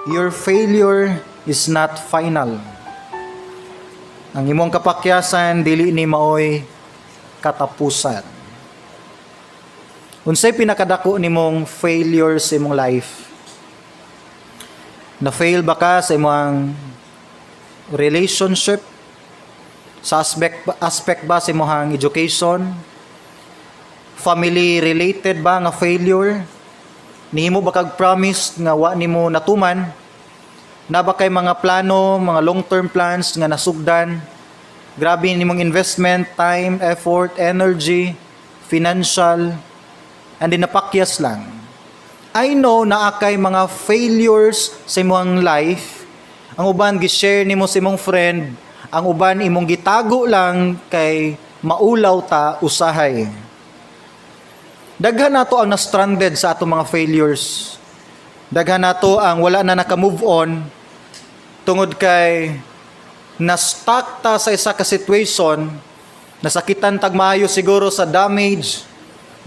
Your failure is not final. Ang imong kapakyasan dili ni maoy katapusan. Unsay pinakadako nimong failure sa imong life? Na-fail ba ka sa imong relationship? Sa aspect ba sa imong education? Family related ba nga failure? Nihimo ba kag promise nga wa nimo natuman? Naa ba kay mga plano, mga long-term plans nga nasugdan? Grabe nimong investment, time, effort, energy, financial, and then napakyas lang. I know naa kay mga failures sa imong life. Ang uban gi-share nimo sa imong friend, ang uban imong gitago lang kay maulaw ta usahay. Daghan nato ang na-stranded sa atong mga failures. Daghan nato ang wala na naka-move on tungod kay na-stuck ta sa isa ka situation, nasakitan tag maayo siguro sa damage,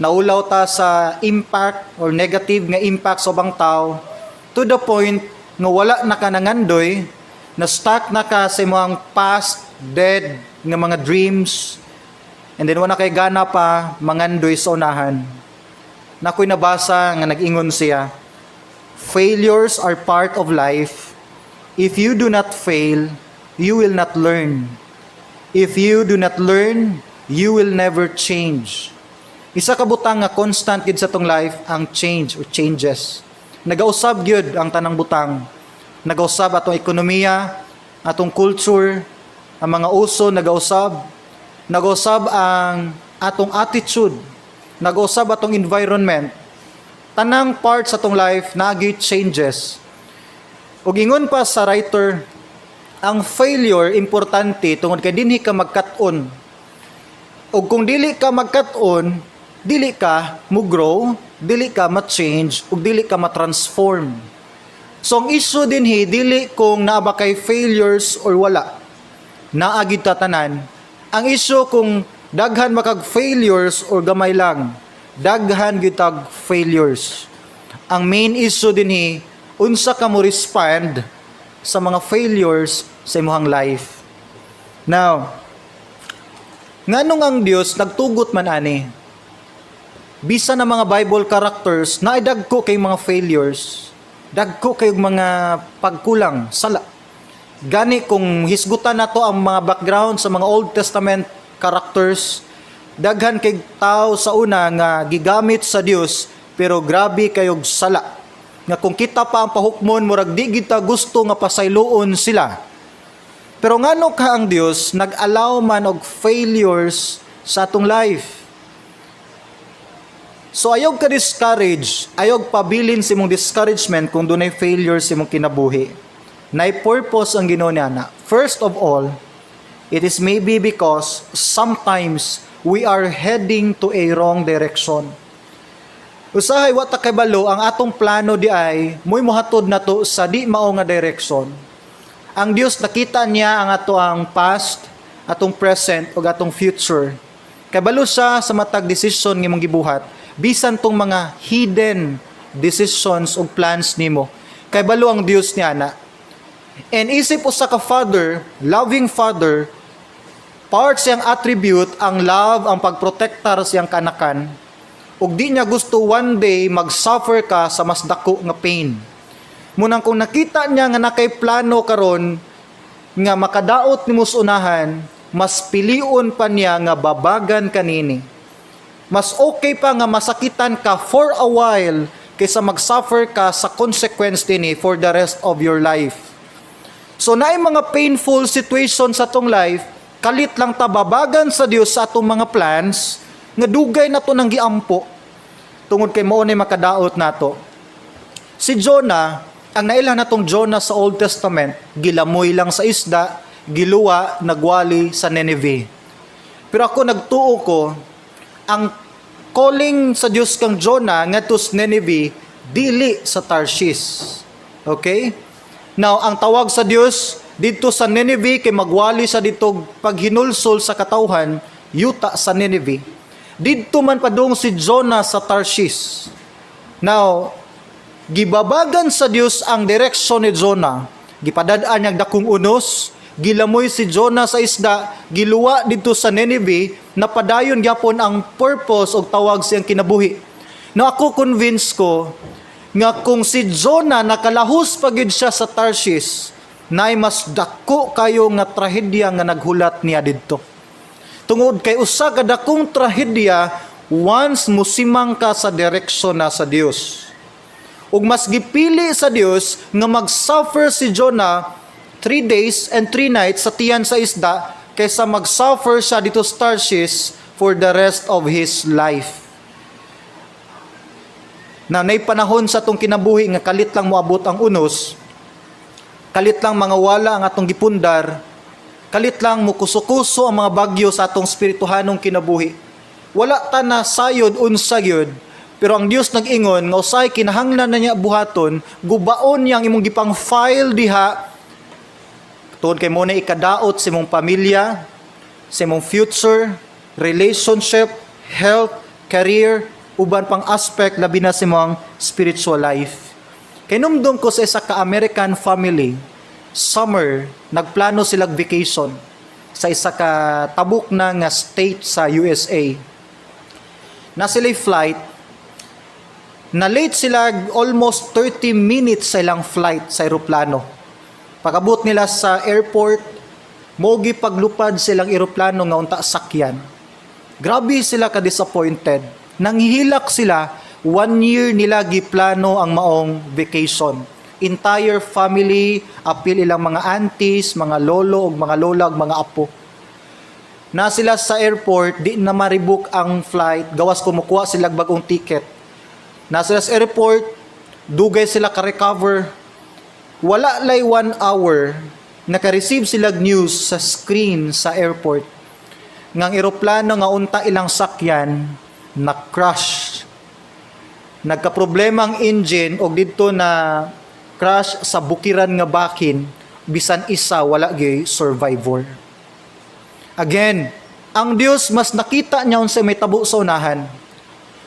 naulaw ta sa impact or negative nga impact sa ubang tao to the point nga wala na ka nangandoy, na-stuck na ka sa imong past, dead nga mga dreams, and then wala kay gana pa mangandoy sa unahan. Naa ko'y nabasa nga nag-ingon siya, "Failures are part of life. If you do not fail, you will not learn. If you do not learn, you will never change." Isa ka butang nga constant gid sa atong life ang change or changes. Nagausab gyud ang tanang butang. Nagausab atong ekonomiya, atong culture, ang mga uso nagausab. Nagausab ang atong attitude. Nagausab atong environment. Tanang parts sa atong life naagi changes. Ug ingon pa sa writer, ang failure importante tungod kay dinhi ka magkat-on. Ug kung dili ka magkat-on, dili ka mo grow, dili ka ma-change, ug dili ka ma-transform. So ang issue dinhi dili kung naa ba kay failures or wala. Naa gid ta tanan. Ang issue kung daghan ba kag failures or gamay lang. Daghan gyud tag failures. Ang main issue dinhi, unsa ka mo respond sa mga failures sa imong life. Now, nganong ang Dios nagtugot man ani? Bisan na mga Bible characters na dagko kay mga failures, dagko kay mga pagkulang, sala. Gani kung hisgutan nato ang mga background sa mga Old Testament characters, daghan kay tao sa una nga gigamit sa Dios pero grabe kayog sala. Nga kung kita pa ang pahukmon, murag di gid ta gusto nga pasayloon sila. Pero ngano ka ang Dios nag-allow man og failures sa atong life? So ayaw ka discourage, ayaw pabilin sa imong discouragement kung dunay failure sa imong kinabuhi. Nay purpose ang Ginoo niana. First of all, it is maybe because sometimes we are heading to a wrong direction. Usahay wa ta kabalo ang atong plano di ay mo'y mohatod nato sa di mao nga direction. Ang Dios, nakita niya ang ato ang past, atong present ug atong future. Kabalo siya sa matag decision nga imong gibuhat, bisan tong mga hidden decisions ug plans nimo. Kabalo ang Dios niya na. And isip usa ka father, loving father, part siyang attribute ang love, ang pagprotektar siyang kanakan. Ug di niya gusto one day mag-suffer ka sa mas dako nga pain. Munang kung nakita niya nga naa kay plano karon nga makadaot nimo sa unahan, mas pilion pa niya nga babagan kanini. Mas okay pa nga masakitan ka for a while kaysa mag-suffer ka sa consequence dinhi for the rest of your life. So naay mga painful situation sa atong life, kalit lang ta babagan sa Dios sa atong mga plans nga dugay na to nang giampo tungod kay mao ni makadaot nato. Si Jonah, ang nailhan natong Jonah sa Old Testament, gilamoy lang sa isda, giluwa, nagwali sa Nineveh. Pero ako nagtuo ko, ang calling sa Dios kang Jonah ngadto sa Nineveh dili sa Tarshish. Okay? Now, ang tawag sa Dios didto sa Nineveh kay magwali sa dito paghinulsol sa katawhan yuta sa Nineveh. Didto man padung si Jonah sa Tarshish. Now, Gibabagan sa Dios ang direksyon ni Jonah. Gipadad-an niya dakong unos, gilamoy si Jonah sa isda, giluwa didto sa Nineveh, napadayon gyapon ang purpose og tawag siyang kinabuhi. No, ako convince ko nga kung si Jonah nakalahos pa gyud siya sa Tarshish, naay mas dako kayo nga trahedya nga naghulat niya didto. Tungod kay usa ka dakong trahedya once musimang ka sa direksyon na sa Dios. Ug mas gipili sa Dios nga mag-suffer si Jonah 3 days and 3 nights sa tiyan sa isda kaysa mag-suffer siya dito sa Tarshish for the rest of his life. Na nay panahon sa atong kinabuhi nga kalit lang moabot ang unos, kalit lang mga wala ang atong gipundar, kalit lang mukuso-kuso ang mga bagyo sa atong spirituhanong kinabuhi. Wala ta na sayod unsa gyud, pero ang Dios nag-ingon nga usay kinahanglan na niya buhaton, gubaon niya ang imong gipang file diha tungod kay mo na ikadaot sa imong pamilya, sa imong future, relationship, health, career, uban pang aspect, labi na sa imong spiritual life. Kay numdum ko sa isa ka American family, summer, nagplano sila vacation sa isa ka tabok na nga state sa USA. Na sila flight, na late sila almost 30 minutes sa ilang flight sa eroplano. Pag-abot nila sa airport, mogi paglupad silang eroplano nga unta sakyan. Grabe sila ka-disappointed. Nanghihilak sila, one year nila giplano ang maong vacation. Entire family, apil ilang mga aunties, mga lolo ug mga lola ug mga apo. Na sila sa airport, di na ma-rebook ang flight, gawas kumukuha sila bagong ticket. Na sila sa airport, dugay sila ka-recover. Wala lay one hour, naka-receive sila news sa screen sa airport ngang eroplano nga unta ilang sakyan na crash. Nagka-problema ang engine og didto na crash sa bukiran nga bakin, bisan isa wala gyud survivor. Again, ang Dios mas nakita niya unsay may tabo sa unahan.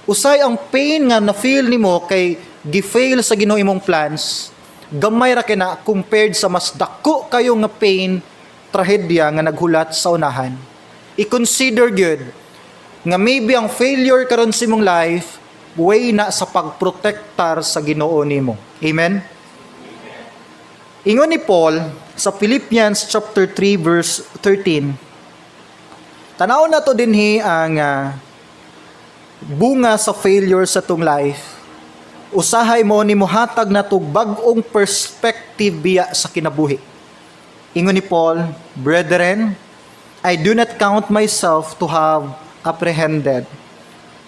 Usay ang pain nga na-feel nimo kay gi-fail sa Ginoo imong plans, gamay ra kay na compared sa mas dako kayo nga pain, trahedya nga naghulat sa unahan. I-consider gyud nga maybe ang failure karon sa imong life, way na sa pagprotektar sa Ginoo nimo. Amen. Ingon ni Paul sa Philippians chapter 3 verse 13. Tanaw na to dinhi ang bunga sa failure sa atong life. Usahay mo ni mohatag na tog bag-ong perspective biya sa kinabuhi. Ingon ni Paul, "Brethren, I do not count myself to have apprehended,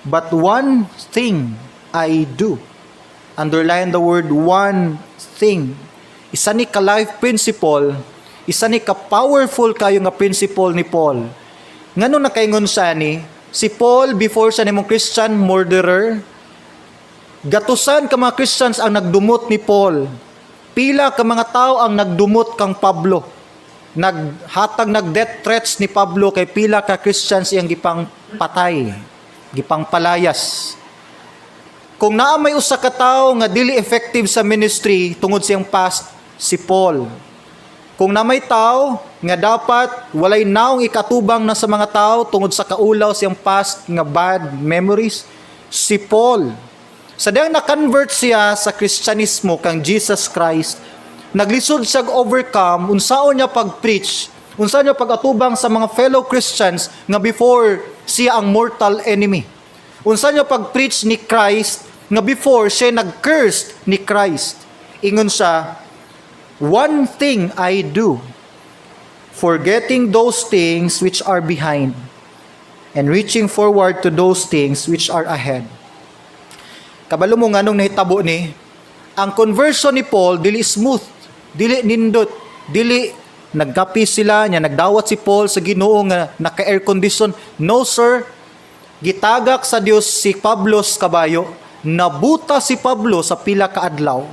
but one thing I do." Underline the word "one thing." Isa ni ka life principle, isa ni ka powerful kayo nga principle ni Paul. Ngano nakaingon siya ni? Si Paul, before siya nimong Christian, murderer. Gatusan ka mga Christians ang nagdumot ni Paul. Pila ka mga tao ang nagdumot kang Pablo. Naghatag nag death threats ni Pablo kay pila ka Christians iyang gipang patay, gipang palayas. Kung naa may usa ka tawo nga dili effective sa ministry tungod siyang past, si Paul. Kung na may tao nga dapat walay naong ikatubang na sa mga tao tungod sa kaulaw siyang past nga bad memories, si Paul. Sa diyang na-convert siya sa Kristyanismo kang Jesus Christ, naglisod siya overcome unsaon niya pag-preach, unsaon niya pag-atubang sa mga fellow Christians nga before siya ang mortal enemy. Unsa niya pag-preach ni Christ nga before siya nag-curse ni Christ. Ingon siya, "One thing I do, forgetting those things which are behind and reaching forward to those things which are ahead." Kabalo mo nganong nahitabo ni? Ang conversion ni Paul dili smooth, dili nindot, dili nagkapi sila niya nagdawat si Paul sa Ginoo nga naka-air condition. No, sir. Gitagak sa Dios si Pablo sa kabayo. Nabuta si Pablo sa pila ka adlaw.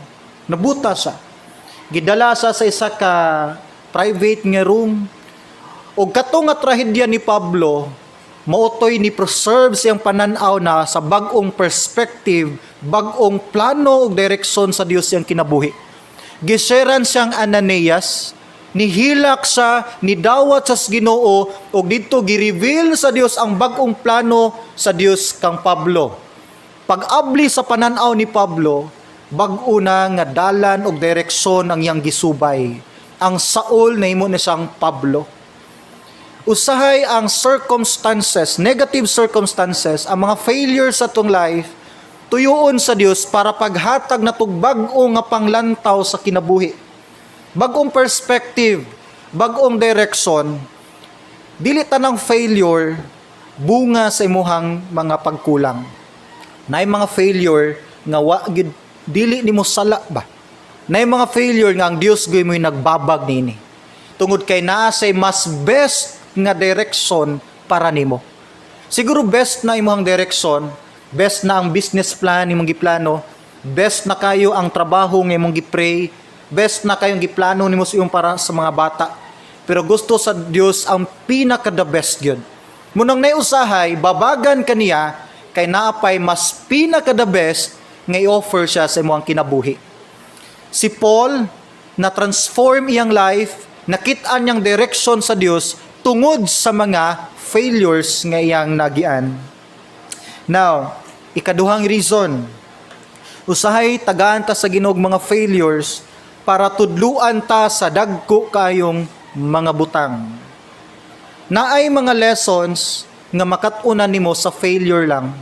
Nabuta siya. Gidala siya sa isa ka private nga room. Og kato nga trahedya ni Pablo, Mao toy ni preserve siyang pananaw na sa bag-ong perspective, bag-ong plano ug direksyon sa Dios siyang kinabuhi. Gisheran siyang Ananias, nihilak siya, nidawat sa Ginoo ug didto gi-reveal sa Dios ang bag-ong plano sa Dios kang Pablo. Pag-abli sa pananaw ni Pablo, bag-o na nga dalan og direksyon ang iyang gisubay. Ang Saul nahimo na siyang Pablo. Usahay ang circumstances, negative circumstances, ang mga failures sa atong life, tuyuon sa Dios para paghatag natog bag-o nga panglantaw sa kinabuhi. Bag-ong perspective, bag-ong direction. Dili tanang failure bunga sa imuhang mga pagkulang. Naay mga failure nga wa gyud, dili nimo sala ba. Naay mga failure nga ang Dios gyud mo'y nagbabag nini. Tungod kay naa say mas best nga direction para nimo. Siguro best na imong direction, best na ang business plan imong giplano, best na kayo ang trabaho nga imong gipray, best na kayong giplano nimo sa iyong para sa mga bata. Pero gusto sa Dios ang pinaka the best gyud. Munang naiusahay, babagan kaniya kay naapay mas pinaka the best nga i-offer siya sa imong kinabuhi. Si Paul na transform iyang life, nakit-an niyang direction sa Dios tungod sa mga failures nga iyang nagian. Now, ikaduhang reason, usahay tagaan ta sa Ginoo mga failures para tudluan ta sa dagko kayong mga butang. Naay mga lessons nga makat-unan nimo sa failure lang.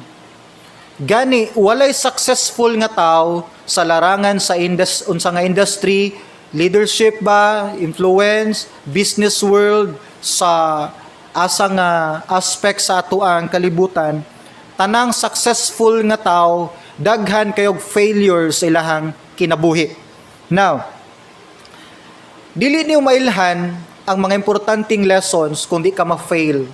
Gani walay successful nga tao sa larangan sa unsa nga industry, leadership ba, influence, business world, sa asa nga aspect sa ato ang kalibutan, tanang successful nga tao daghan kayog failure sa ilahang kinabuhi. Now, dili niyo mailhan ang mga importanteng lessons kung di ka ma-fail.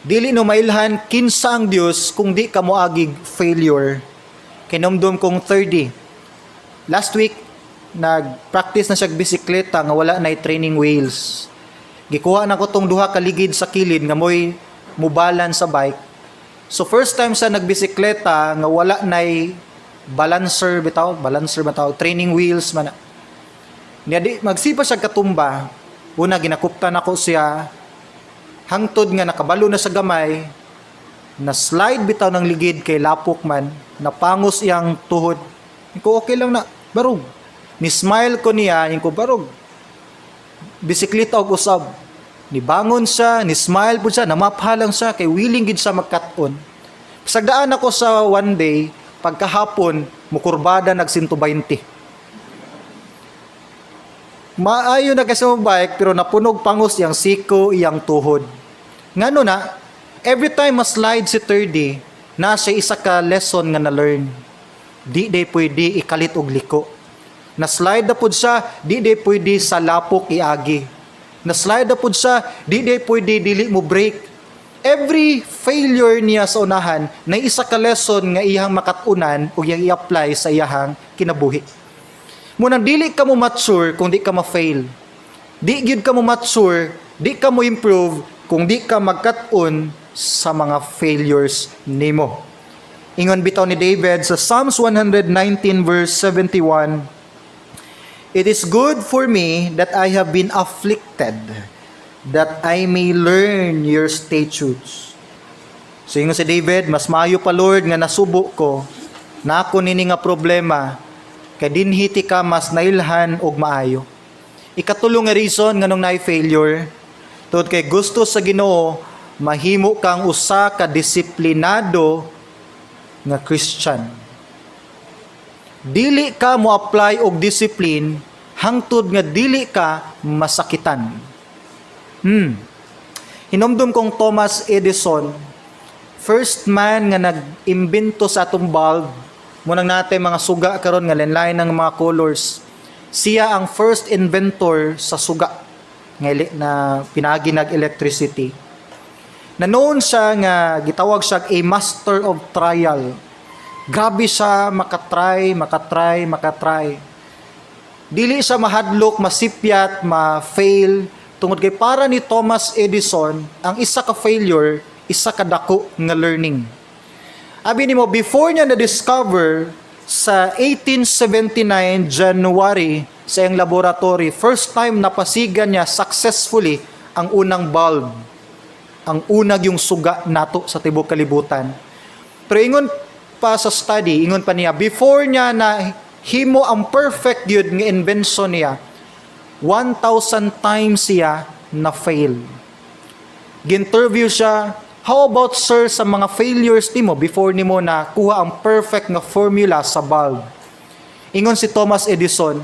Dili no mailhan kinsa ang Dios kung di ka moagig failure. Kinumdum kong 30. Last week, nag-practice na siya og bisikleta nga wala na training wheels. Gikuha na ko tong duha ka ligid sa kilid nga mo'y mubalance sa bike. So first time sa nagbisikleta nga wala nay balancer bitaw, balancer bitaw, training wheels man. Niya di magsipa siya katumba. Una, ginakuptan ako siya hangtod nga nakabalo na sa gamay, na slide bitaw ng ligid kay lapok man, napangos iyang tuhod. Ko, "Okay lang na, barog." Ni smile ko niya, ko, "Barog. Bisikleta og usab." Ni bangon siya, ni smile pud siya, namapha lang siya kay willing gid siya magkat-on. Sagdaan ako sa one day, pagkahapon, mukurbada nag 120. Maayo na kasi mo bike pero napunog pangos iyang siko, iyang tuhod. Ngano na, every time ma-slide si 30, na siya isa ka lesson nga na-learn. Di day pwede ikalit og liko. Na-slide na pud siya, di day pwede sa lapok iagi. Na-slide na pud siya, di day pwede dili mo brake. Every failure niya sa unahan, na isa ka lesson nga iyang makatunan o iyang i-apply sa iyahang kinabuhi. Munang dili ka mo mature kung di ka ma-fail. Di gyud ka mo mature, di ka mo improve kung di ka magkat-on sa mga failures nimo. Ingon bitaw ni David sa Psalms 119 verse 71, "It is good for me that I have been afflicted, that I may learn your statutes." So ingon si David, "Mas maayo pa, Lord, nga nasubo ko, na ako nini nga problema, kay dinhi tika mas nailhan og maayo." Ikatulo nga reason nganong naay failure, tungod kay gusto sa Ginoo mahimo kang usa ka disiplinado nga Christian. Dili ka mo apply og discipline hangtod nga dili ka masakitan. Hinumdum kong Thomas Edison, first man nga nag-imbento sa atong bulb, munang natay mga suga karon nga lain ng mga colors. Siya ang first inventor sa suga nga na pinaagi nag electricity. Na noon siya nga gitawag siya a master of trial. Grabe siya makatry, makatry, makatry. Dili siya mahadlok, masipyat, ma-fail. Tungod kay para ni Thomas Edison, ang isa ka failure Isa ka dako nga learning. Abi nimo, before niya na-discover sa 1879 January sa iyang laboratory, first time napasigan niya successfully ang unang bulb. Ang unag yung suga nato sa tibok kalibutan. Pero ingon pa sa study, ingon pa niya, before niya na himo ang perfect yun nga invention niya, 1,000 times siya na fail. Ginterview siya, "How about, sir, sa mga failures nimo before nimo na kuha ang perfect nga formula sa bulb?" Ingon si Thomas Edison,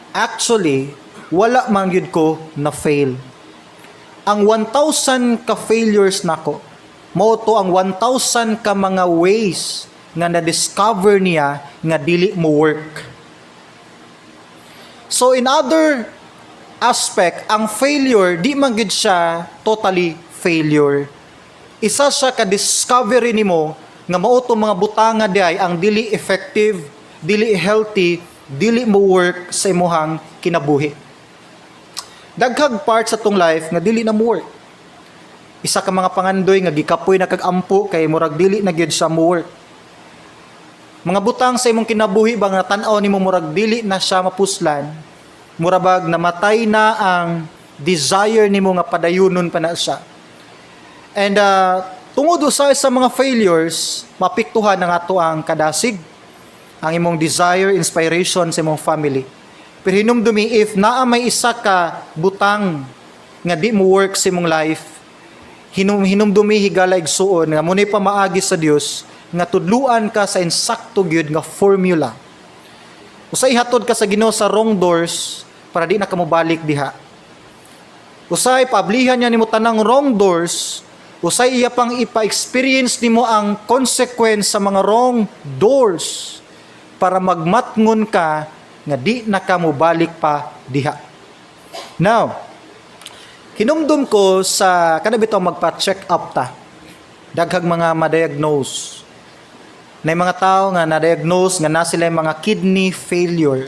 "Actually, wala man gyud ko na fail. Ang 1,000 ka failures nako, mao to ang 1,000 ka mga ways nga na-discover niya nga dili mo work." So in other aspect, ang failure, di man gyud siya totally failure. Isa siya ka discovery nimo nga mao to mga butanga diay ang dili effective, dili healthy, dili mo work sa imuhang kinabuhi. Daghag part sa atong life nga dili na mo work. Isa ka mga pangandoy nga gikapoy na kag ampo kay murag dili na gyud siya mo work. Mga butang sa imong kinabuhi ba nga tan-aw nimo murag dili na siya mapuslan, mura bag namatay na ang desire nimo nga padayunon pa na siya. And tungod usay sa mga failures, mapiktuhan ang ato ang kadasig, ang imong desire, inspiration sa imong family. Pero hinumdumi, if naa may isa ka butang nga di mo work sa imong life, hinumdumi, higala igsuon, nga muna'y pamaagi sa Dios nga tudluan ka sa insakto gyud nga formula. Usay hatod ka sa Ginoo sa wrong doors para di na ka mobalik diha. Usay paablihan niya nimo tanang wrong doors, usay iya pang ipa-experience nimo ang consequence sa mga wrong doors para magmatngon ka nga di na ka mobalik pa diha. Now, hinumdum ko sa kana bitaw magpa-check up ta. Daghag mga ma-diagnose. Na mga tao nga na-diagnose nga na sila mga kidney failure.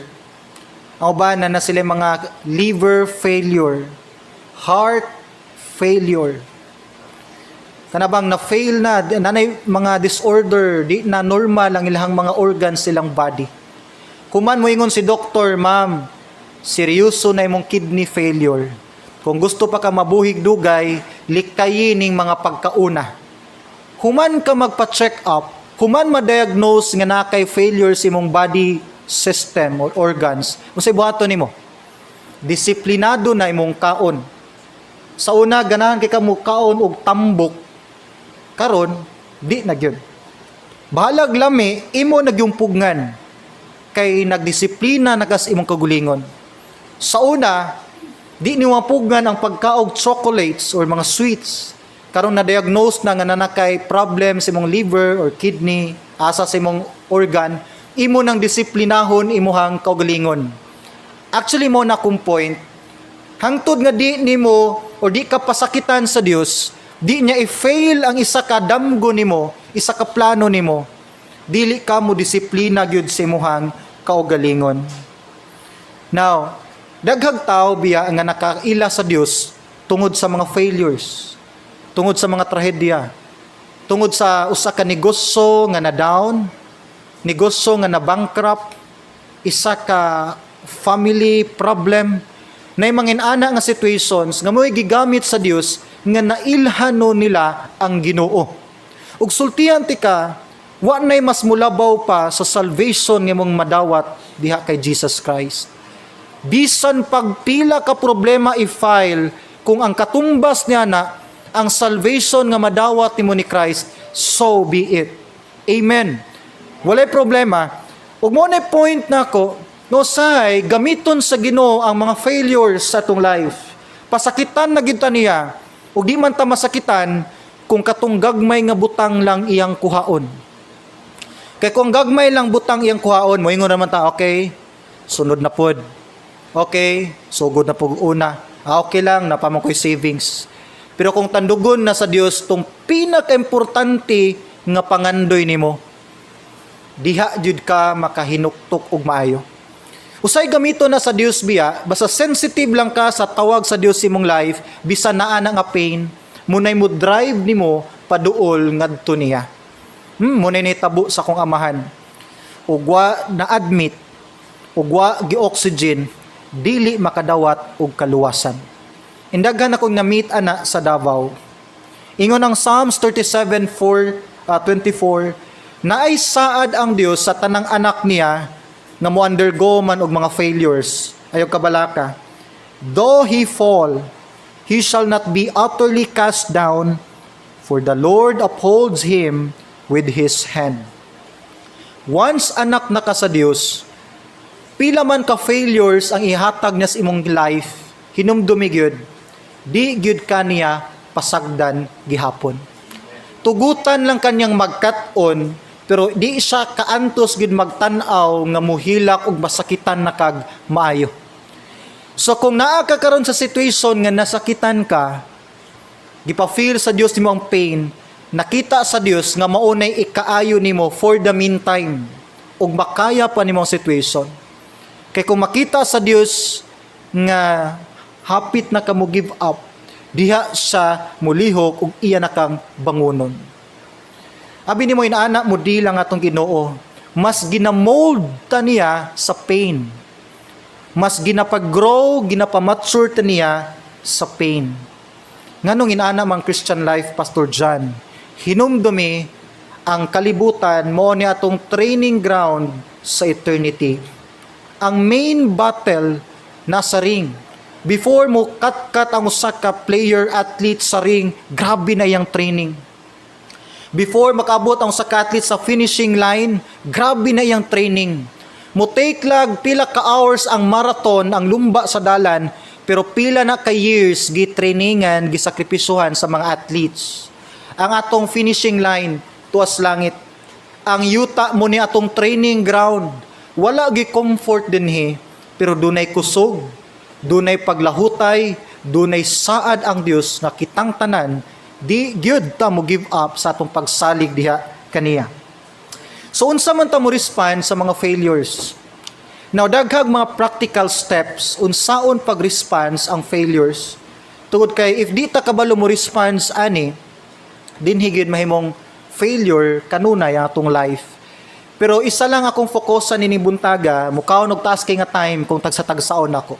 Ang uban na na sila mga liver failure, heart failure. Kana bang na-fail na, nanay mga disorder, di na normal ang ilang mga organs silang body. Kuman mo ingon si doktor, "Ma'am, seryoso na imong kidney failure. Kung gusto pa ka mabuhig dugay, likayin ning mga pagkauna." Human ka magpa-check up, human ma-diagnose nga na kay failure sa imong body system or organs, unsay buhaton nimo? Disiplinado na imong kaon. Sa una ganahan kay ka mo kaon og tambok, karon di na gyud. Bahalag lami, imo na gyung pugngan kay nagdisiplina na kas imong kagulingon. Sa una, di ni mapugngan ang pagkaog chocolates or mga sweets. Karon na-diagnose na nga naa kay problem sa imong liver or kidney, asa sa imong organ, imo nang disiplinahon imuhang kaugalingon. Actually, mo na kung point, hangtod nga di nimo or di ka pasakitan sa Dios, di niya i-fail ang isa ka damgo nimo, isa ka plano nimo, dili ka mo disiplina gyud sa imuhang kaugalingon. Now, daghag tao biya nga nakaila sa Dios tungod sa mga failures, tungod sa mga trahedya, tungod sa usa ka negosyo nga na down, negosyo nga na bankrupt, isa ka family problem, na mga inana nga situations nga mo'y gigamit sa Dios nga nailhanon nila ang Ginoo. Ug sultihan ti ka, wa nay mas mulabaw pa sa salvation nga imong madawat diha kay Jesus Christ. Bisan pagpila ka problema i-file, kung ang katumbas niya na ang salvation nga madawat nimo ni Christ, so be it. Amen. Walay problema. Ug mo na point nako, no say gamiton sa Ginoo ang mga failures sa atong life. Pasakitan na gid ta niya ug di man ta masakitan kung katong gagmay nga butang lang iyang kuhaon. Kay kung gagmay lang butang iyang kuhaon, moingon naman ta, "Okay, sunod na pod. Okay, sugod na pud una. Ah, okay lang, naa pa man ko'y savings." Pero kung tandugon na sa Dios tong pinaka-importante nga pangandoy nimo, diha jud ka makahinuktok og maayo. Usay gamito na sa Dios biya, basta sensitive lang ka sa tawag sa Dios imong life, bisan naa na nga pain, Munay mo drive nimo paduol ngadto niya. Munay nitabo sa akong amahan. Ug wa na-admit ug wa gi-oxygen, dili makadawat og kaluwasan. Indaghan akong na-meet ana sa Davao. Ingon ang Psalms 37:4, 24, naay saad ang Dios sa tanang anak niya nga mo undergo man og mga failures. Ayaw kabalaka. "Though he fall, he shall not be utterly cast down, for the Lord upholds him with his hand." Once anak na ka sa Dios, pila man ka failures ang ihatag niya sa imong life, hinumdumi gyud, di gyud ka niya pasagdan gihapon. Tugutan lang kanyang magkat-on, pero di siya kaantos gyud magtan-aw nga muhilak og masakitan na kag maayo. So kung naa ka karon sa situation nga nasakitan ka, gipa-feel sa Dios nimo ang pain, nakita sa Dios nga maunay ikaayo nimo for the meantime ug makaya pa nimo ang situation. Kay kung makita sa Dios nga hapit na ka mo give up, diha siya mulihok ug iya na kang bangunon. Abi nimo inaana mo di lang atong Ginoo, mas ginamold ta niya sa pain. Mas ginapag-grow, ginapamature ta niya sa pain. Nganong inaana mang Christian life, Pastor John? Hinumdumi ang kalibutan mo ni atong training ground sa eternity. Ang main battle nasa ring. Before mo cut-cut ang usa ka player athlete sa ring, grabe na iyang training. Before makaabot ang usa ka athlete sa finishing line, grabe na iyang training. Mo take lag pila ka hours ang marathon, ang lumba sa dalan, pero pila na ka years gi-trainingan, gisakripisohan sa mga athletes. Ang atong finishing line tuas langit. Ang yuta mo ni atong training ground. Wala gi comfort dinhi, pero dunay kusog, dunay paglahutay, dunay saad ang Dios nga kitang tanan di gyud ta mo give up sa atong pagsalig diha kaniya. So unsa man ta mo respond sa mga failures? Now, daghag mga practical steps unsaon pag-response ang failures. Tungod kay if di ta kabalo mo response ani, dinhi gyud mahimong failure kanunay ang atong life. Pero isa lang akong fokusan nini buntaga, mukaon og taas kay nga time kung tagsa-tagsaon ako.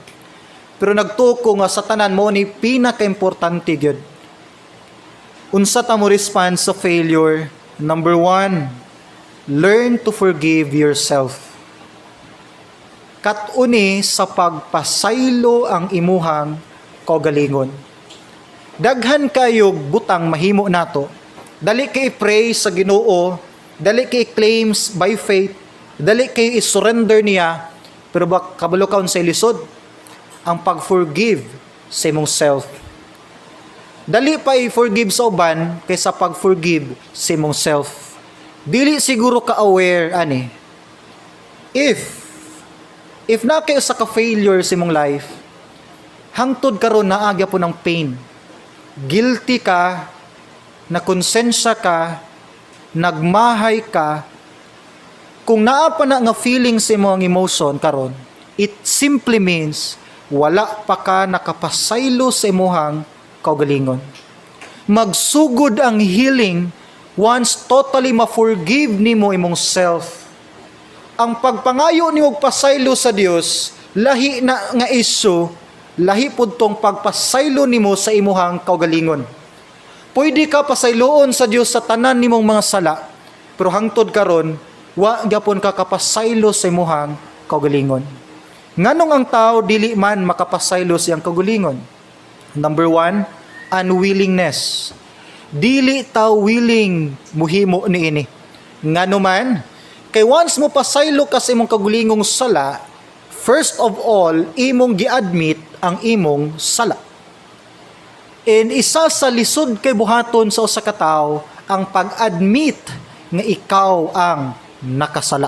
Pero nagtuo ko nga sa tanan mo ni pinaka-importante gyud. Unsa ta mo response sa failure? Number one, learn to forgive yourself. Kat-uni sa pagpasaylo ang imuhang kaugalingon. Daghan kayo butang mahimo nato. Dali kay i-pray sa Ginoo, dali kay i-claims by faith, dali kay i-surrender niya, pero ba kabalo ka sa lisod ang pag-forgive sa imong self. Dali pa i-forgive sa uban kaysa pag-forgive sa imong self. Dili siguro ka aware ani. If na kayo sa ka-failure sa imong life, hangtod karon naa gyapon ng pain. Guilty ka, na konsensya ka, nagmahay ka, kung naa pa na nga feeling sa imong emotion karon, it simply means wala pa ka nakapasaylo sa imuhang kaugalingon. Magsugod ang healing once totally ma-forgive nimo imong self. Ang pagpangayo nimo og pasaylo sa Dios, lahi na nga issue, lahi pud tong pagpasaylo nimo sa imuhang kaugalingon. Pwede ka pasayloon sa Dios sa tanan nimong mga sala, pero hangtod karon wa gyapon ka kapasaylo sa imuhang kaugalingon. Nganong ang tao dili man makapasaylo sa iyang kaugalingon? Number one, unwillingness. Dili ta willing muhimo niini. Ngano man, kay once mo pasaylo ka sa imong kagulingong sala, first of all, imong gi-admit ang imong sala. And isa sa lisod kay buhaton sa usa ka tawo ang pag-admit nga ikaw ang nakasala.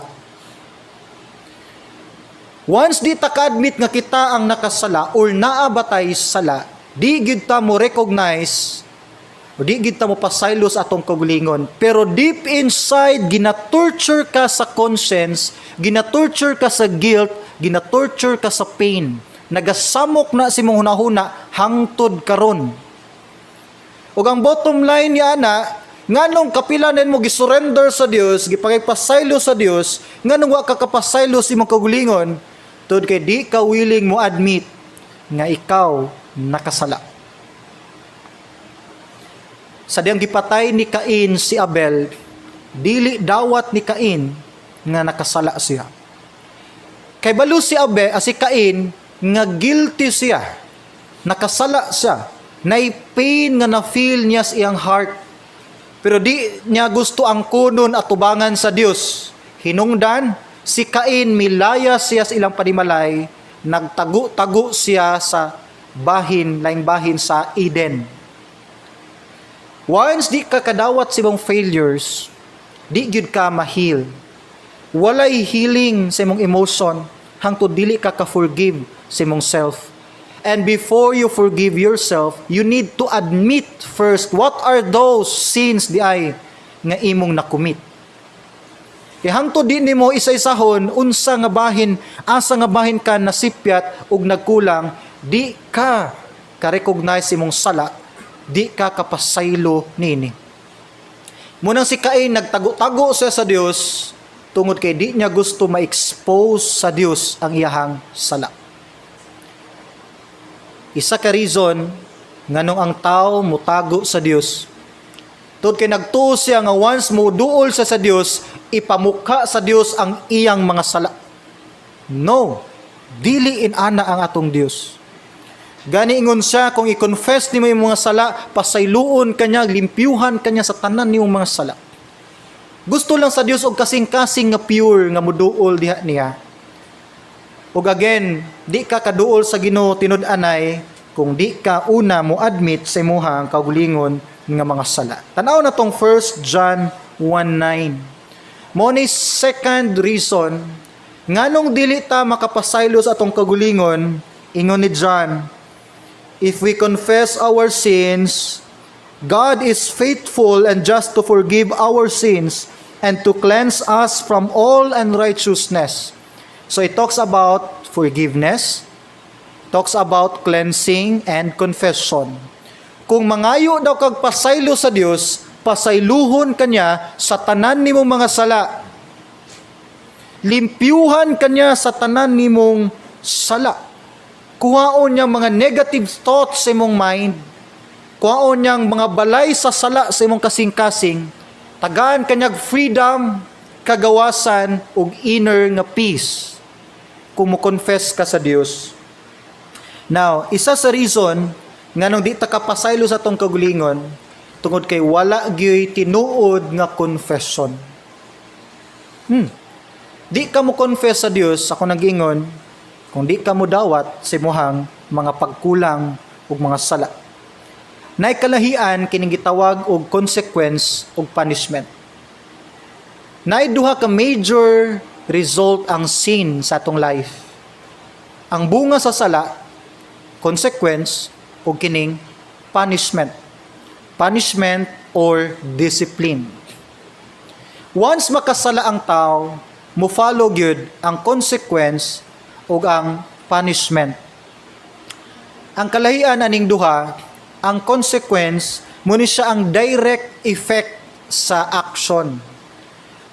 Once di ta ka-admit nga kita ang nakasala or naa ba tay sala, di gyud ta mo recognize o di gyud ta mo pasaylo sa atong kaugalingon. Pero deep inside, gina-torture ka sa conscience, gina-torture ka sa guilt, gina-torture ka sa pain. Nagasamok na si mong hunahuna hangtod karon. Ug ang bottom line niya ana, nganong kapila mo gisurrender sa Dios, gipakigpasaylo sa Dios, nganong wa ka kapasaylo sa imong kaugalingon? Tungod kay di ka willing mo admit nga ikaw nakasala. Sa diyang gipatay ni Cain si Abel, dili dawat ni Cain nga nakasala siya. Kay balo si Abel, si Cain, nga guilty siya. Nakasala siya. Nay pain nga na-feel niya sa iyang heart. Pero di niya gusto ang kunon at tubangan sa Dios. Hinungdan, si Cain milaya siya sa ilang panimalay, nagtago-tago siya sa bahin, laing bahin sa Eden. Once di ka kadawat sa imong failures, di gyud ka ma-heal. Walay healing sa imong emotion hangtod dili ka ka-forgive sa imong self. And before you forgive yourself, you need to admit first what are those sins di ay nga imong nakumit. Kay hangtod di nimo isa-isahon unsa nga bahin, asa nga bahin ka nasipyat ug nagkulang, di ka ka-recognize imong sala, di ka kapasaylo nini. Munang si Cain nagtago-tago siya sa Dios tungod kay di niya gusto ma-expose sa Dios ang iyahang sala. Isa ka reason nganong ang tao mutago sa Dios. Tungod kay nagtuo siya nga once mo duol siya sa Dios, ipamukha sa Dios ang iyang mga sala. No, dili inana ang atong Dios. Gani ingon siya, kung i-confess nimo imong mga sala, pasayloon ka niya, limpyuhan ka niya sa tanan nimong mga sala. Gusto lang sa Dios og kasing-kasing nga pure nga muduol diha niya. Ug again, di ka kaduol sa Ginoo tinud-anay kung di ka una mo admit sa imuhang kaugalingon nga mga sala. Tanaw na tong 1 John 1:9. Mo ni second reason nganong dili ta makapasaylo sa atong kaugalingon. Ingon ni John, "If we confess our sins, God is faithful and just to forgive our sins and to cleanse us from all unrighteousness." So it talks about forgiveness, talks about cleansing and confession. Kung mangayo daw kag pasaylo sa Dios, pasayluhon kanya sa tanan nimong mga sala. Limpyuhan kanya sa tanan nimong sala. Kuhaon niya mga negative thoughts sa imong mind. Kuhaon niyang mga balay sa sala sa imong kasing-kasing. Tagaan kanyag freedom, kagawasan ug inner nga peace kung mo confess ka sa Dios. Now, isa sa reason nganong di ta kapasaylo sa atong kaugalingon tungod kay wala gyoy tinuod nga confession. Di ka mo confess sa Dios, ako nagingon, kung di ka mo dawat sa imuhang mga pagkulang ug mga sala. Nay kalahian kining gitawag og consequence ug punishment. Nay duha ka major result ang sin sa atong life. Ang bunga sa sala, consequence, ug kining punishment. Punishment or discipline. Once makasala ang tao, mo follow gyud ang consequence ug ang punishment. Ang kalahian aning duha, ang consequence mo ni siya ang direct effect sa action.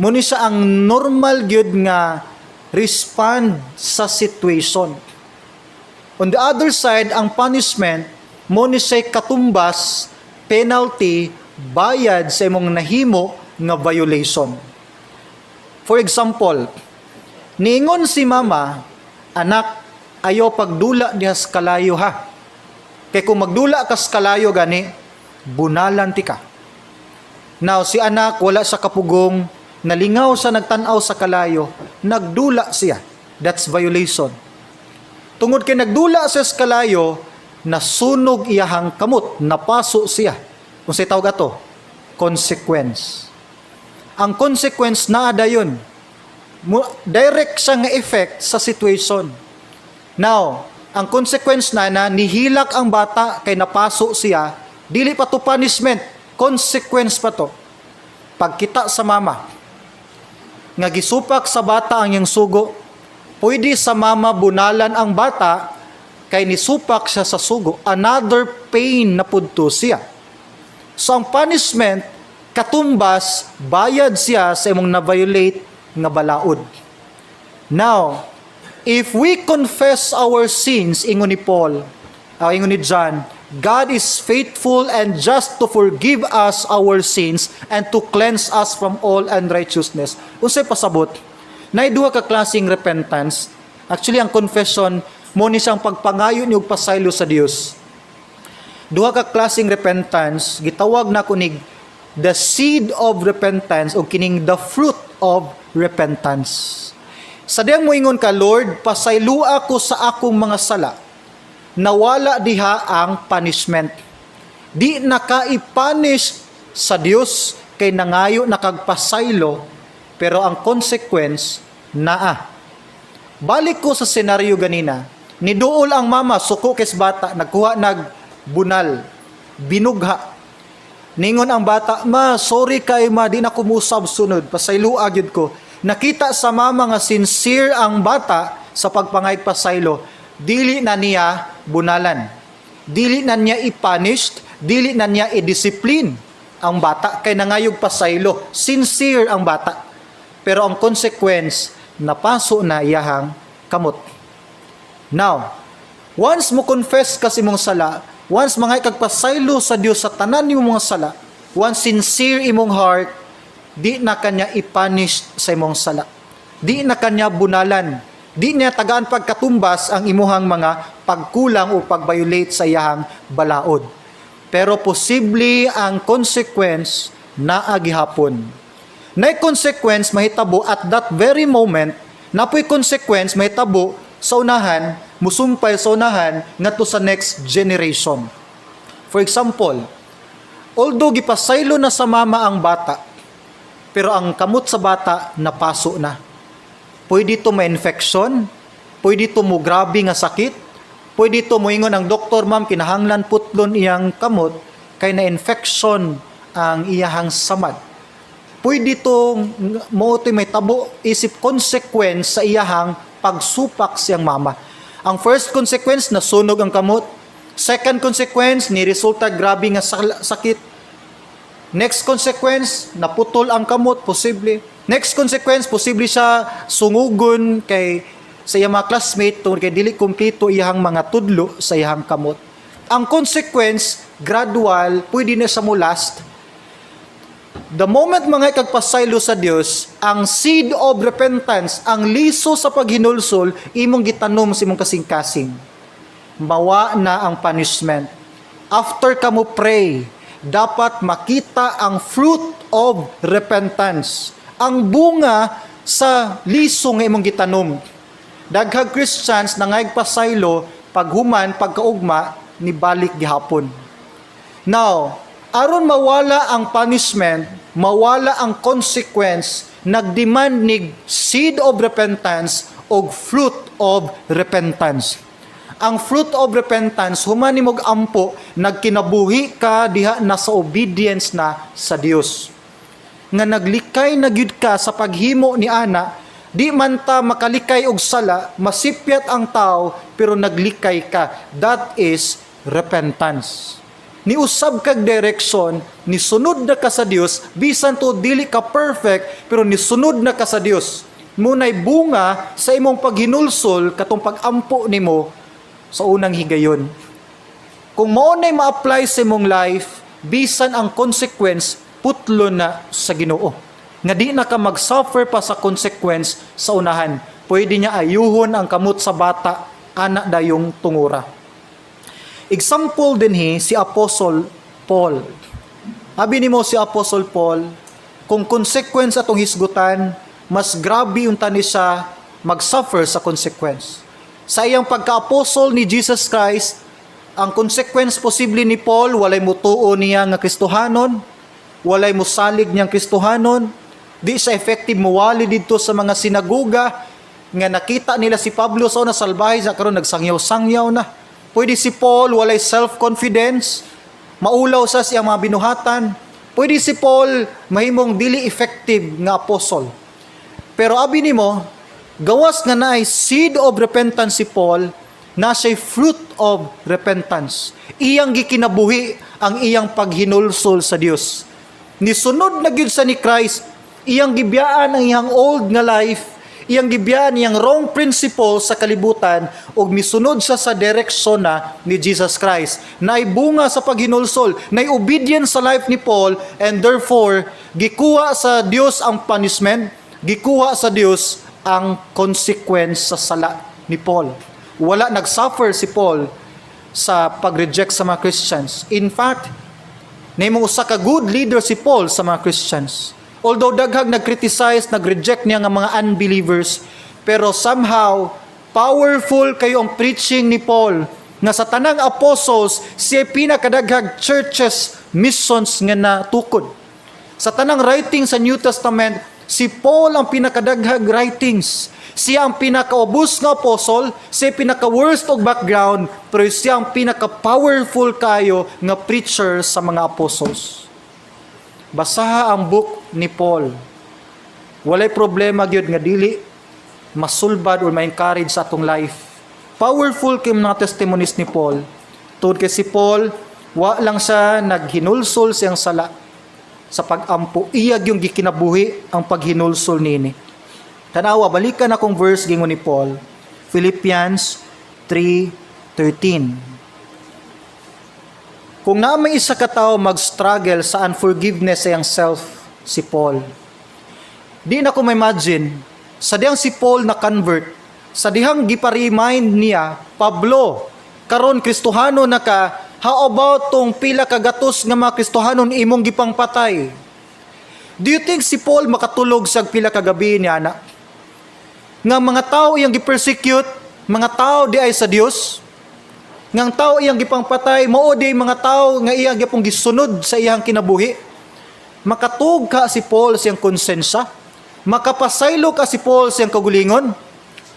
Mo ni siya ang normal gyud nga respond sa situation. On the other side, ang punishment mo ni siya katumbas, penalty, bayad sa imong nahimo nga violation. For example, niingon si mama, "Anak, ayo pagdula diha sa kalayo ha. Kay kung magdula ka sa kalayo gani, bunalan ti ka." Now, si anak wala sa kapugong, nalingaw sa nagtan-aw sa kalayo, nagdula siya. That's violation. Tungod kay nagdula siya sa kalayo, nasunog iyahang kamot, napaso siya. Kung sa tawag ato, consequence. Ang consequence naa dayon. Direct siya nga effect sa situation. Now, ang consequence na na nihilak ang bata kay napaso siya, dili pa to punishment, consequence pa to. Pagkita sa mama, nga gisupak sa bata ang iyang sugo, pwede sa mama bunalan ang bata kay nisupak siya sa sugo. Another pain na pud to siya. So ang punishment, katumbas, bayad siya sa imong na-violate nga balaod. Now, if we confess our sins, ingon ni Paul, ingon ni John, God is faithful and just to forgive us our sins and to cleanse us from all unrighteousness. Unsay pasabot? Naay duha ka klaseng repentance. Actually, ang confession mao ni siyang pagpangayo ni og pasaylo sa Dios. Duha ka klaseng repentance, gitawag nako nig the seed of repentance o kining the fruit of repentance. Sa diyang moingon ka, "Lord, pasaylua ko sa akong mga sala," nawala diha ang punishment. Di na ka i-punish sa Dios kay nangayo na kag pasaylo, pero ang consequence naa. Balik ko sa senaryo ganina. Niduol ang mama, suko kay sa bata, nagkuha nag bunal, binugha. Ningon ang bata, "Ma, sorry kay ma, di na ko musab sunod, pasaylua gyud ko." Nakita sa mama nga sincere ang bata sa pagpangayog pasaylo, dili na niya bunalan. Dili na niya i-punished, dili na niya i-discipline ang bata kay nangayog pasaylo. Sincere ang bata. Pero ang consequence, napaso na iyahang kamot. Now, once mo confess ka sa imong sala, once mga kagpasaylo sa Dios sa tanan nimong mga sala, once sincere imong heart, di na kanya i-punish sa imong sala. Di na kanya bunalan. Di niya tagaan pagkatumbas ang imuhang mga pagkulang o pag-violate sa iyahang balaod. Pero posible ang consequence naa gihapon. Nay consequence mahitabo at that very moment, napoy consequence mahitabo sa unahan, musumpay sa unahan ngadto sa next generation. For example, although gipasaylo na sa mama ang bata, pero ang kamot sa bata napaso na. Pwede to ma-infection, pwede to mo grabe nga sakit, pwede to moingon ang doktor, "Ma'am, kinahanglan putlon iyang kamot kay na infection ang iyahang samad." Pwede to mo to may tabo isip consequence sa iyahang pagsupak siyang mama. Ang first consequence, nasunog ang kamot. Second consequence, ni resulta grabe nga sakit. Next consequence, naputol ang kamot, posible. Next consequence, posible siya sungugon kay sa iyang mga classmate tungod kay dili kumpleto iyang mga tudlo sa iyang kamot. Ang consequence, gradual, pwede na sa mo last. The moment mga ikagpasaylo sa Dios, ang seed of repentance, ang liso sa paghinulsol, imong gitanom sa imong kasing-kasing. Mawa na ang punishment. After ka mo pray, dapat makita ang fruit of repentance. Ang bunga sa liso nga imong gitanom. Daghang Christians nangayog pasaylo, paghuman, pagkaugma, nibalik gihapon. Now, aron mawala ang punishment, mawala ang consequence, nagdemand nig seed of repentance og fruit of repentance. Ang fruit of repentance, human nimog ampo, nagkinabuhi ka diha na sa obedience na sa Dios. Nga naglikay na gyud ka sa paghimo ni ana, di man ta makalikay og sala, masipyat ang tao, pero naglikay ka. That is repentance. Niusab kag direction, nisunod na ka sa Dios, bisan to dili ka perfect, pero nisunod na ka sa Dios. Munay bunga sa imong paghinulsol katong pag-ampo nimo sa unang higayon. Kung mao na'y ma-apply sa imong life, bisan ang consequence putlo na sa Ginoo. Nga di na ka mag-suffer pa sa consequence sa unahan. Pwede niya ayuhon ang kamot sa bata, ana dayong tungura. Example din hi si Apostle Paul. Abi nimo si Apostle Paul, kung consequence atong hisgutan, mas grabe unta ni siya mag-suffer sa consequence. Sa iyang pagka-apostle ni Jesus Christ, ang consequence posible ni Paul, walay mutuo niya nga Kristohanon, walay musalig niyang Kristohanon, di siya effective muwali didto sa mga sinagoga nga nakita nila si Pablo sa una salbahe sa karon nagsangyaw-sangyaw na. Pwede si Paul walay self-confidence, maulaw sa siyang mga binuhatan. Pwede si Paul mahimong dili effective nga apostle. Pero abi nimo, gawas nga naay seed of repentance si Paul, Na siya'y fruit of repentance. Iyang gikinabuhi ang iyang paghinulsol sa Dios. Nisunod na gyud sa ni Christ, iyang gibiyaan ang iyang old nga life, iyang gibiyaan iyang wrong principle sa kalibutan ug misunod siya sa direksyon na ni Jesus Christ. Naay bunga sa paghinulsol, naay obedience sa life ni Paul, and therefore gikuha sa Dios ang punishment, gikuha sa Dios ang consequence sa sala ni Paul. Wala nag-suffer si Paul sa pag-reject sa mga Christians. In fact, nahimong usa ka good leader si Paul sa mga Christians. Although daghang nag-criticize, nag-reject niya nga mga unbelievers, pero somehow powerful kayo ang preaching ni Paul nga sa tanang apostles siya pinakadaghag churches, missions nga natukod. Sa tanang writing sa New Testament, si Paul ang pinakadaghag writings. Siya ang pinakaubos nga apostle, siya pinaka-worst og background, pero siya ang pinaka-powerful kayo nga preacher sa mga apostles. Basaha ang book ni Paul. Walay problema gyud nga dili masulbad or ma-encourage sa atong life. Powerful kay mga testimonies ni Paul. Tungod kay si Paul, wa lang siya naghinulsol siyang sala sa pag-ampo. Iya yung gikinabuhi ang paghinulsol nini. Tanawa, balikan akong verse gingon ni Paul. Philippians 3:13. Kung naa may isa ka tawo mag-struggle sa unforgiveness sa iyang self, si Paul. Di na ko ma-imagine, sa dihang si Paul na convert, sa dihang gipa-remind niya, "Pablo, karon Kristohano na ka, how about tong pila ka gatos nga mga Kristohanon imong gipangpatay?" Do you think si Paul makatulog sa pila ka gabi niya na? Nga mga tao iyang gi-persecute, mga tao di ay sa Dios, nga ang tao iyang gipangpatay, mao di mga tao nga iyang gipong gisunod sa iyang kinabuhi. Makatug ka si Paul siyang konsensya? Makapasaylo ka si Paul siyang kagulingon?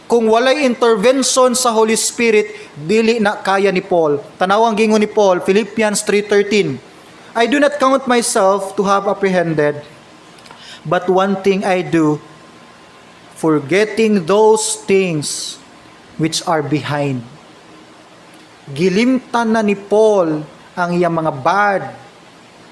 Kung walay intervention sa Holy Spirit, dili na kaya ni Paul. Tanawang gingon ni Paul, Philippians 3:13. "I do not count myself to have apprehended, but one thing I do, forgetting those things which are behind." Gilimtan na ni Paul ang iyang mga bad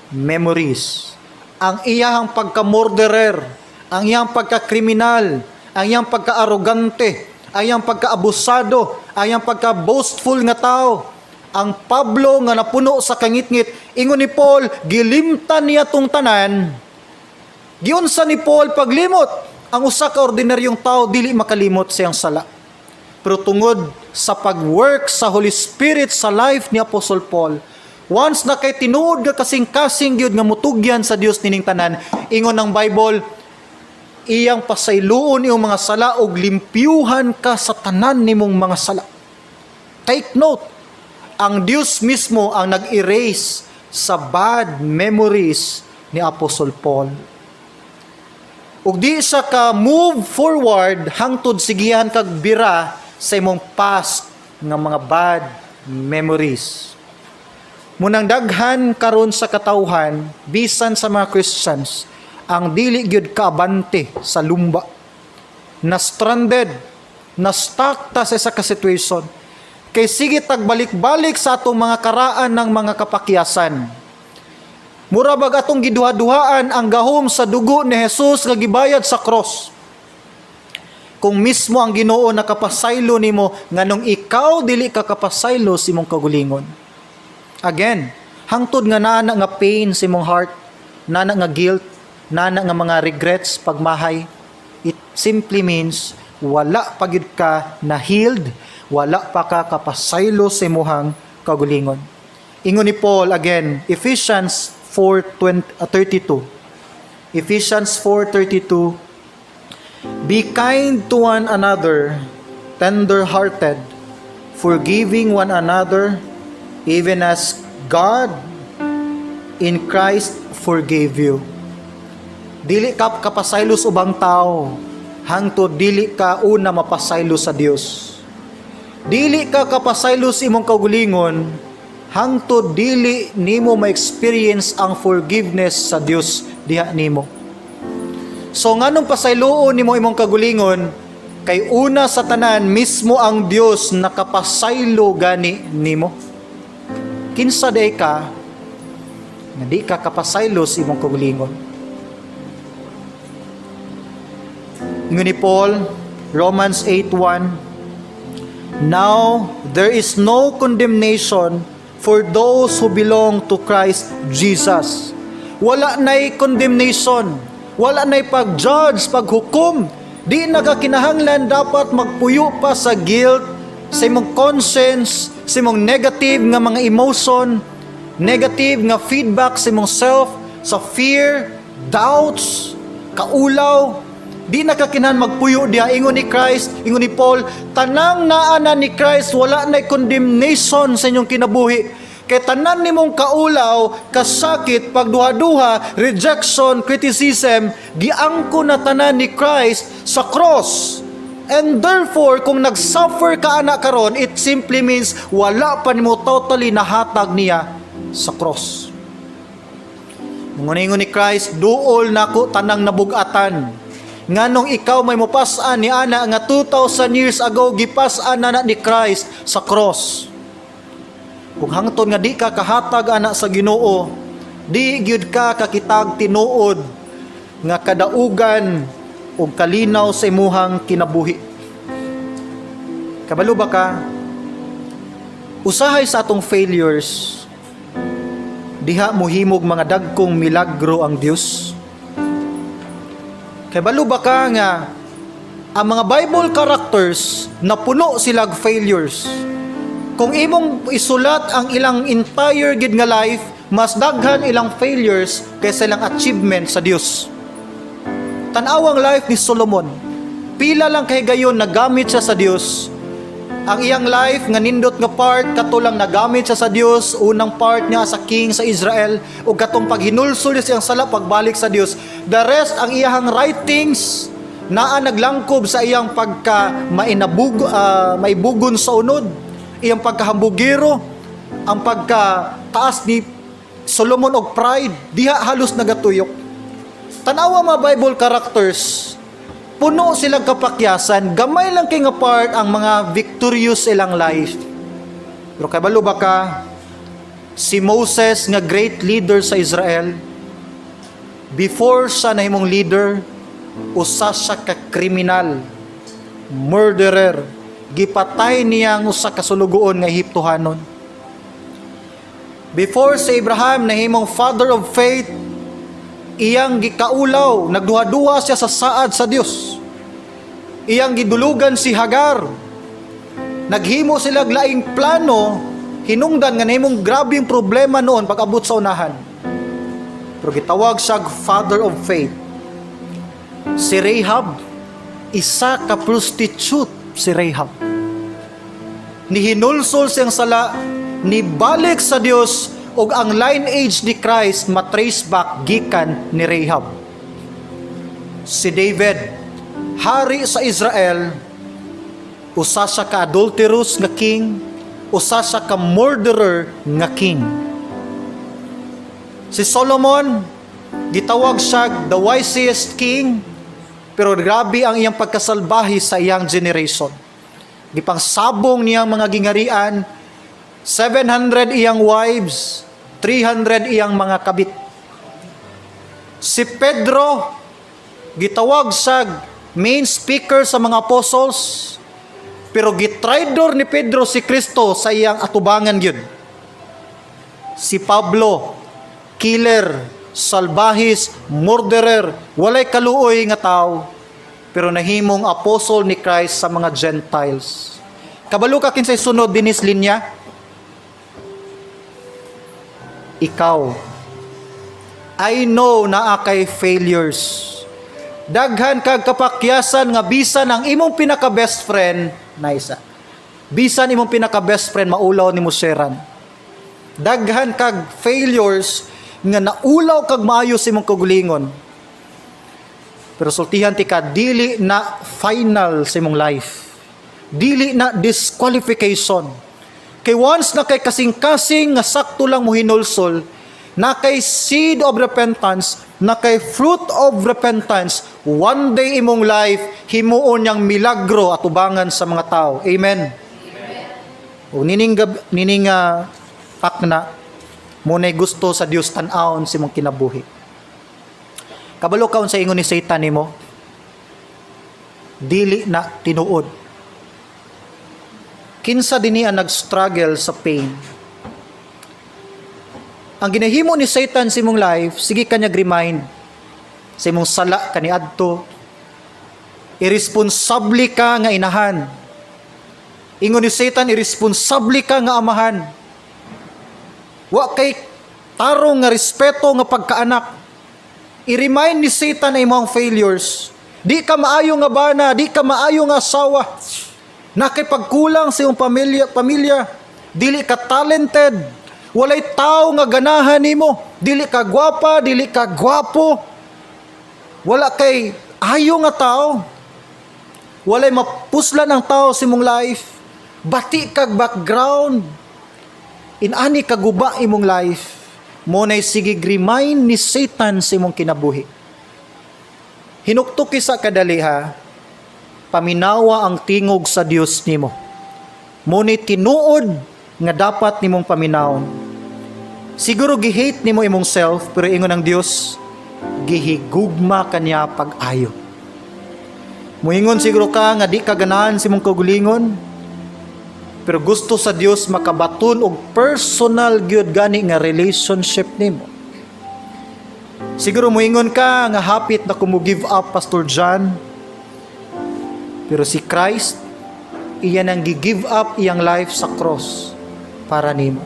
memories. Ang iyang pagka-murderer, ang iyang pagka-kriminal, ang iyang pagka-arogante, ang iyang pagka-abusado, ang iyang pagka-boastful nga tao. Ang Pablo nga napuno sa kangitngit, ingon ni Paul, gilimtan niya tong tanan. Giunsa ni Paul paglimot? Ang usa ka ordinaryong tao dili makalimot sa iyang sala. Pero tungod sa pag-work sa Holy Spirit sa life ni Apostle Paul, once na kay tinuod nga kasing-kasing gyud nga mutugyan sa Dios nining tanan, ingon ng Bible, iyang pasayloon iyong mga sala ug limpyuhan ka sa tanan nimong mga sala. Take note, ang Dios mismo ang nag-erase sa bad memories ni Apostle Paul. Ug di siya ka move forward hangtod sigihan kag bira sa imong past nga mga bad memories. Munang daghan karon sa katawhan, bisan sa mga Christians, ang dili gyud kaabante sa lumba. Na stranded, na stuck ta sa isa ka situation. Kay sige tagbalik-balik sa atong mga karaan ng mga kapakyasan. Mura bag atong giduha-duhaan ang gahom sa dugo ni Jesus nga gibayad sa cross. Kung mismo ang Ginoo nakapasaylo nimo, nganong ikaw dili ka kapasaylo sa imong kagulingon? Again, hangtod nga naa na nga pain sa imong heart, naa na nga guilt, naa na nga mga regrets pagmahay, it simply means wala pa gyud ka na healed, wala pa ka kapasaylo sa imong kagulingon. Ingon ni Paul again, Ephesians 4:32. Ephesians 4:32. "Be kind to one another, tender-hearted, forgiving one another, even as God in Christ forgave you." Dili ka kapasaylo sa ubang tao hangtod dili ka una mapasaylo sa Dios. Dili ka kapasaylo sa imong kaugalingon hangtod dili nimo ma-experience ang forgiveness sa Dios diha nimo. So nganong pasayloon nimo imong kagulingon Kay una sa tanan, mismo ang Dios nakapasaylo gani nimo. Kinsa diay ka nga di ka kapasaylo sa imong kaugalingon? Ingon ni Paul, Romans 8:1, "Now there is no condemnation for those who belong to Christ Jesus." Wala na'y condemnation. Wala na'y pag-judge, paghukom. Di na ka kinahanglan dapat magpuyo pa sa guilt, sa imong conscience, sa imong negative nga mga emotion, negative nga feedback sa imong self, sa fear, doubts, kaulaw. Di na ka kinahanglan magpuyo diha. Ingon ni Christ, ingon ni Paul, tanang naa na ni Christ, wala na condemnation sa inyong kinabuhi. Kay tanan nimong kaulaw, kasakit, pagduha-duha, rejection, criticism, giangko na tanan ni Christ sa cross. And therefore, kung nag-suffer ka ana karon, it simply means wala pa nimo totally nahatag niya sa cross. Nguningon ni Christ, "Duol nako tanang nabugatan." Nganong ikaw may mopas-an ni ana nga 2,000 years ago gipas-an na na ni Christ sa cross? Kung hangtod nga di ka kahatag ana sa Ginoo, di gyud ka kakitag tinuod nga kadaugan ug kalinaw sa imuhang kinabuhi. Kabalo ba ka? Usahay sa atong failures, diha mohimog mga dagkong milagro ang Dios. Kabalo ba ka nga ang mga Bible characters, napuno silag failures? Kung imong isulat ang ilang entire gid nga life, mas daghan ilang failures kaysa ilang achievement sa Dios. Tan-awang life ni Solomon. Pila lang kay gayon nagamit siya sa Dios. Ang iyang life nga nindot nga part kato lang nagamit siya sa Dios, unang part niya sa king sa Israel ug katong paghinulsol niya siyang sala, pagbalik sa Dios. The rest, ang iyang writings naa naglangkob sa iyang pagka mainabug maibugon sa unod, iyang pagkahambugero, ang pagka taas ni Solomon og pride, diha halos nagatuyok. Tanawa mga Bible characters, puno silang kapakyasan, gamay lang kay nga part ang mga victorious ilang life. Pero kabalo ba ka, si Moses nga great leader sa Israel, before siya nahimong leader, usa siya ka kriminal, murderer, gipatay niya ang usa ka sulugoon nga Ehiptohanon. Before si Abraham nahimong father of faith, iyang gikaulaw, nagduha-duha siya sa saad sa Dios. Iyang gidulugan si Hagar. Naghimo sila og laing plano, hinungdan nga nahimong grabeng problema noon pag-abot sa unahan. Pero gitawag siya father of faith. Si Rahab, isa ka prostitute si Rahab. Nihinulsol siyang sala, nibalik sa Dios ug ang lineage ni Christ matrace back gikan ni Rahab. Si David, hari sa Israel, usa siya ka adulterous nga king, usa siya ka murderer nga king. Si Solomon, gitawag siya the wisest king, pero grabe ang iyang pagkasalbahe sa iyang generation. Gipangsabong niyang mga gingarian, 700 iyang wives, 300 iyang mga kabit. Si Pedro, gitawag sa main speaker sa mga apostles, pero gitraidor ni Pedro si Kristo sa iyang atubangan gyud. Si Pablo, killer, salbahis, murderer, walay kaluoy nga tao, pero nahimong apostle ni Christ sa mga Gentiles. Kabalo ka kinsay sunod dinis linya? Ikaw. I know naa kay failures. Daghan kag kapakyasan nga bisan ang imong pinaka best friend na isa. Bisan imong pinaka best friend, maulaw nimo sharean. Daghan kag failures nga naulaw kag maayo sa imong kaugalingon. Pero sultihan ti ka, dili na final sa imong life. Dili na disqualification. Kay once na kay kasing-kasing nga sakto lang mo hinulsol, Naa kay seed of repentance, naa kay fruit of repentance, one day imong life himuon niyang milagro atubangan sa mga tao. Amen. O nining nining takna mao nay gusto sa Dios tan-awon sa imong kinabuhi. Kabalo ka unsa ingon ni Satan nimo? Dili na tinuod. Kinsa dinhi ang nag-struggle sa pain? Ang ginahimo ni Satan sa imong life, sige ka niya remind sa imong sala kaniadto. Irresponsable ka nga inahan. Ingon ni Satan, irresponsable ka nga amahan. Wa kay tarong nga respeto nga pagkaanak. I-remind ni Satan ang imong failures. Di ka maayo nga bana, di ka maayo nga asawa. Naa kay pagkulang sa imong pamilya. Dili ka talented. Walay tao nga ganahan nimo. Dili ka gwapa, dili ka gwapo. Wala kay ayo nga tao. Walay mapuslan ang tao sa imong life. Bati kag background. Inani kaguba imong life. Mao nay sige remind ni Satan sa imong kinabuhi. Hinuktuki sa kadali ha. Paminawa ang tingog sa Dios nimo. Mao ni tinuod nga dapat nimong paminawon. Siguro gi-hate nimo imong self, pero ingon ang Dios, gihigugma kaniya pag-ayo. Muingon siguro ka nga di ka ganahan sa imong kaugalingon, pero gusto sa Dios makabaton og personal gyud gani nga relationship nimo. Siguro muingon ka nga hapit na ko mo give up, Pastor John. Pero si Christ, iya nang gi-give up iyang life sa cross para nimo.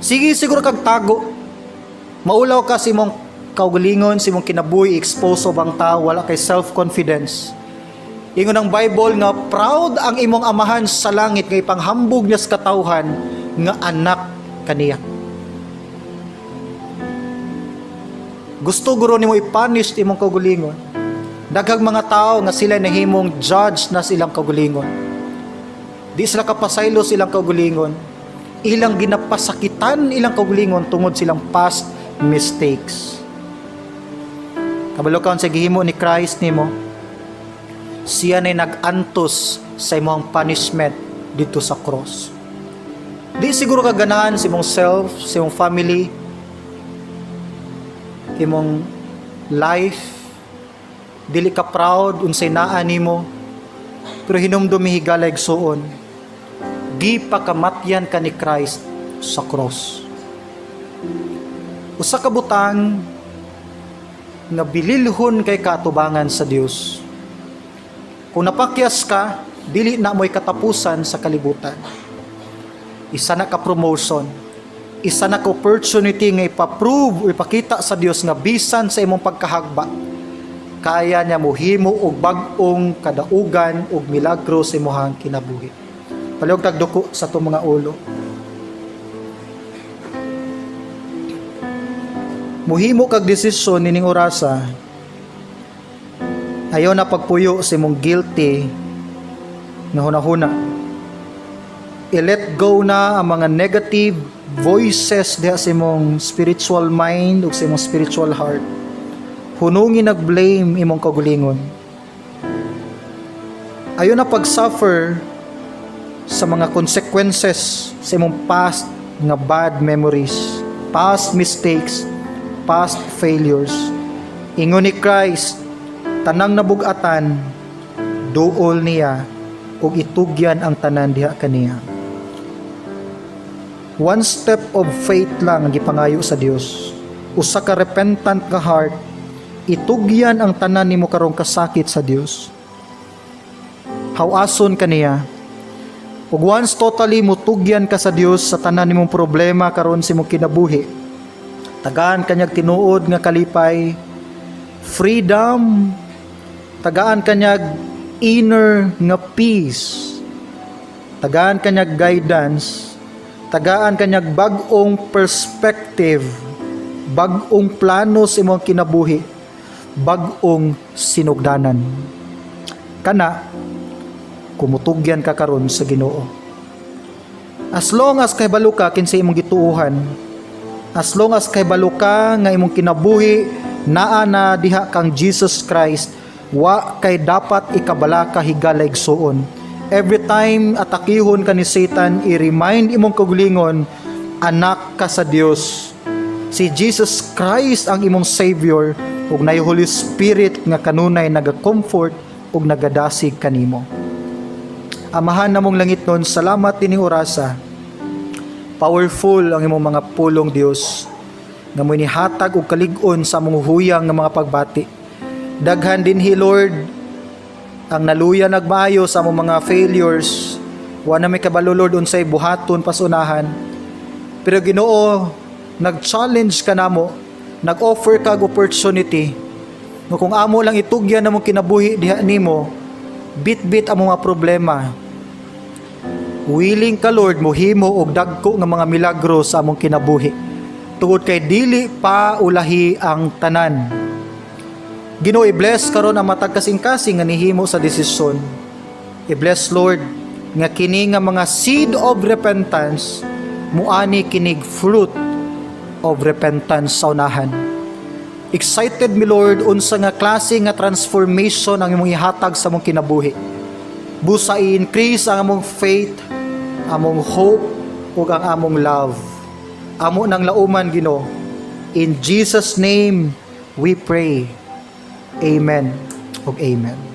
Sige siguro kag tago. Maulaw ka sa imong kaugalingon, sa imong kinabuhi, expose sa ubang tao, wala kay self-confidence. Ingon ang Bible nga proud ang imong amahan sa langit nga ipanghambog niya sa katawhan nga anak kaniya. Gusto guro nimo i-punish imong kaugalingon. Daghang mga tao nga sila nahimong judge na silang kaugalingon. Di sila kapasaylo silang kaugalingon. Ilang ginapasakitan ilang kaugalingon tungod silang past mistakes. Kabalo ka sa gihimo ni Christ nimo. Siya na nag-antos sa imong punishment dito sa cross. Di siguro ka ganahan sa imong self, sa imong family, imong life, dili ka proud unsay naa nimo, pero hinumdum, higala igsuon, gipakamatyan ka ni Christ sa cross. Usa ka butang nga bililhon kay kaatubangan sa Dios. Kung napakyas ka, dili na mo'y katapusan sa kalibutan. Isa na ka promotion, isa na ka opportunity nga ipa-prove o ipakita sa Dios nga bisan sa imong pagkahagba, kaya niya mohimo og bag-ong kadaugan og milagro sa imong kinabuhi. Palihog tagduko sa atong mga ulo. Muhimo kag desisyon nining orasa. Ayaw na pagpuyo sa imong guilty nga hunahuna. I-let go na ang mga negative voices diha sa imong spiritual mind ug sa imong spiritual heart. Hunungi nag-blame imong kaugalingon. Ayaw na pag-suffer sa mga consequences sa imong past nga bad memories, past mistakes, past failures. Ingon ni Christ, tanang nabugatan, duol niya ug itugyan ang tanan diha kaniya. One step of faith lang ang gipangayo sa Dios. Usa ka repentant nga heart, itugyan ang tanan nimo karong kasakit sa Dios. Hawason kaniya. Ug once totally mutugyan ka sa Dios sa tanan nimong problema karon sa imong kinabuhi, tagaan kanyag tinuod nga kalipay, freedom, tagaan kanyag inner nga peace, tagaan kanyag guidance, tagaan kanyag bag-ong perspective, bag-ong plano sa imong kinabuhi, bag-ong sinugdanan. Kana kumutugyan ka karon sa Ginoo. As long as kahibalo ka kinsa imong gituohan, As long as kahibalo ka nga imong kinabuhi naa na diha kang Jesus Christ, wa kay dapat ikabalaka, higala, igsuon. Every time atakihon ka ni Satan, i-remind imong kaugalingon, anak ka sa Dios. Si Jesus Christ ang imong Savior ug naay Holy Spirit nga kanunay naga-comfort ug nagadasig kanimo. Amahan namong langitnon, salamat ining orasa. Powerful ang imong mga pulong, Dios, nga mo nihatag og kalig-on sa among huyang nga mga pagbati. Daghan dinhi, Lord, ang naluya nagmaayo sa among mga failures. Wa na may kabalo, Lord, unsay buhaton pasunahan. Pero Ginoo, nag-challenge ka namo, nag-offer kag opportunity nga kung amo lang itugyan namong kinabuhi diha nimo, bit-bit ang mga problema. Willing ka, Lord, mohimo og dagko nga mga milagro sa among kinabuhi. Tungod kay dili pa ulahi ang tanan. Ginoo, i-bless karon ang matag kasing-kasing nga nihimo sa desisyon. I-bless, Lord, nga kini nga mga seed of repentance muani kinig fruit of repentance sa unahan. Excited mi, Lord, unsa nga klase nga transformation ang imong ihatag sa among kinabuhi. Busa i-increase ang among faith, among hope ug ang among love. Amo nang lauman, Ginoo. In Jesus' name we pray. Amen ug amen.